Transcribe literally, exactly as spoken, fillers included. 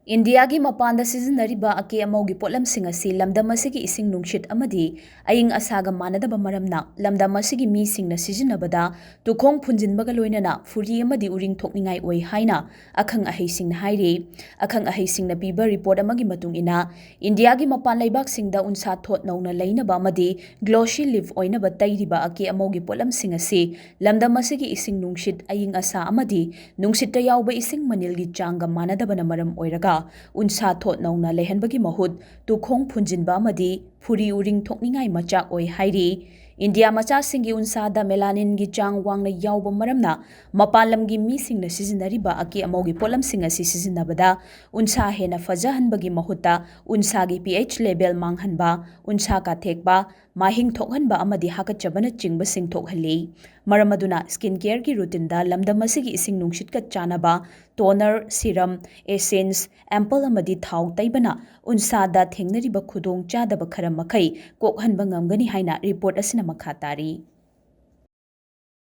ꯏꯟꯗꯤꯌꯥꯒꯤ ꯃꯄꯥꯟꯗ ꯁꯤꯖꯤꯟꯅꯔꯤꯕ ꯑꯀꯦ ꯑꯃꯧꯒꯤ ꯄꯣꯠꯂꯝꯁꯤꯡ ꯑꯁꯤ ꯂꯝꯗꯝ ꯑꯁꯤꯒꯤ ꯏꯁꯤꯡ ꯅꯨꯡꯁꯤꯠ ꯑꯃꯗꯤ ꯑꯏꯪ ꯑꯁꯥꯒ ꯃꯥꯟꯅꯗꯕ ꯃꯔꯝꯅ ꯂꯝꯗꯝ ꯑꯁꯤꯒꯤ ꯃꯤꯁꯤꯡꯅ ꯁꯤꯖꯤꯟꯅꯕꯗ ꯇꯨꯈꯣꯡ ꯐꯨꯟꯖꯤꯟꯕꯒ ꯂꯣꯏꯅꯅ ꯐꯨꯔꯤ ꯑꯃꯗꯤ ꯎꯔꯤꯡ ꯊꯣꯛꯅꯤꯡꯉꯥꯏ ꯑꯣꯏ ꯍꯥꯏꯅ ꯑꯈꯪ ꯑꯍꯩꯁꯤꯡꯅ ꯍꯥꯏꯔꯤ꯫ ꯑꯈꯪ ꯑꯍꯩꯁꯤꯡꯅ ꯄꯤꯕ ꯔꯤꯄꯣꯔꯠ ꯑꯃꯒꯤ ꯃꯇꯨꯡ ꯏꯟꯅ, ꯏꯟꯗꯤꯌꯥꯒꯤ ꯃꯄꯥꯟ ꯂꯩꯕꯥꯛꯁꯤꯡꯗ ꯎꯟꯁꯥ ꯊꯣꯠ ꯅꯧꯅ ꯂꯩꯅꯕ ꯑꯃꯗꯤ ꯒ꯭ꯂꯣꯁꯤ ꯂꯤꯐ ꯑꯣꯏꯅꯕ ꯇꯩꯔꯤꯕ ꯑꯀꯦ ꯑꯃꯧꯒꯤ ꯄꯣꯠꯂꯝꯁꯤꯡ ꯑꯁꯤ ꯂꯝꯗꯝ ꯑꯁꯤꯒꯤ ꯏꯁꯤꯡ ꯅꯨꯡꯁꯤꯠ, ꯑꯏꯪ ꯑꯁꯥ ꯑꯃꯗꯤ ꯅꯨꯡꯁꯤꯠꯇ ꯌꯥꯎꯕ ꯏꯁꯤꯡ ꯃꯅꯤꯜꯒꯤ ꯆꯥꯡꯒ ꯃꯥꯟꯅꯗꯕꯅ ꯃꯔꯝ ꯑꯣꯏꯔꯒ ꯎꯟꯁꯥ ꯊꯣꯠ ꯅꯧꯅ ꯂꯩꯍꯟꯕꯒꯤ ꯃꯍꯨꯠ ꯇꯨꯈꯣꯡ ꯐꯨꯟꯖꯤꯟꯕ ꯑꯃꯗꯤ ꯐꯨꯔꯤ ꯎꯔꯤꯡ ꯊꯣꯛꯅꯤꯡꯉꯥꯏ ꯃꯆꯥꯛ ꯑꯣꯏ ꯍꯥꯏꯔꯤ꯫ ꯏꯟꯗꯤꯌꯥ ꯃꯆꯥꯁꯤꯡꯒꯤ ꯎꯟꯁꯥꯗ ꯃꯦꯂꯥꯅꯤꯟꯒꯤ ꯆꯥꯡ ꯋꯥꯡꯅ ꯌꯥꯎꯕ ꯃꯔꯝꯅ ꯃꯄꯥꯟ ꯂꯝꯒꯤ ꯃꯤꯁꯤꯡꯅ ꯁꯤꯖꯤꯟꯅꯔꯤꯕ ꯑꯀꯦ ꯑꯃꯧꯒꯤ ꯄꯣꯠꯂꯝꯁꯤꯡ ꯑꯁꯤ ꯁꯤꯖꯤꯟꯅꯕꯗ ꯎꯟꯁꯥ ꯍꯦꯟꯅ ꯐꯖꯍꯟꯕꯒꯤ ꯃꯍꯨꯠꯇ ꯎꯟꯁꯥꯒꯤ pH level ꯃꯥꯡꯍꯟꯕ, ꯎꯟꯁꯥ ꯀꯥꯊꯦꯛꯄ, ꯃꯍꯤꯡ ꯊꯣꯛꯍꯟꯕ ꯑꯃꯗꯤ ꯍꯥꯀꯠꯆꯕꯅꯆꯤꯡꯕꯁꯤꯡ ꯊꯣꯛꯍꯜꯂꯤ꯫ ꯃꯔꯝ ꯑꯗꯨꯅ skin careꯒꯤ ꯔꯨꯇꯤꯟꯗ ꯂꯝꯗꯝ ꯑꯁꯤꯒꯤ ꯏꯁꯤꯡ ꯅꯨꯡꯁꯤꯠꯀ ꯆꯥꯟꯅꯕ toner, serum, essence, ampoule ꯑꯃꯗꯤ ꯊꯥꯎ ꯇꯩꯕꯅ ꯎꯟꯁꯥꯗ ꯊꯦꯡꯅꯔꯤꯕ ꯈꯨꯗꯣꯡ ꯆꯥꯗꯕ ꯈꯔ ꯃꯈꯩ ꯀꯣꯛꯍꯟꯕ ꯉꯝꯒꯅꯤ ꯍꯥꯏꯅ ꯔꯤꯄꯣꯔꯠ ꯑꯁꯤꯅ ꯃꯈꯥ ꯇꯥꯔꯤ꯫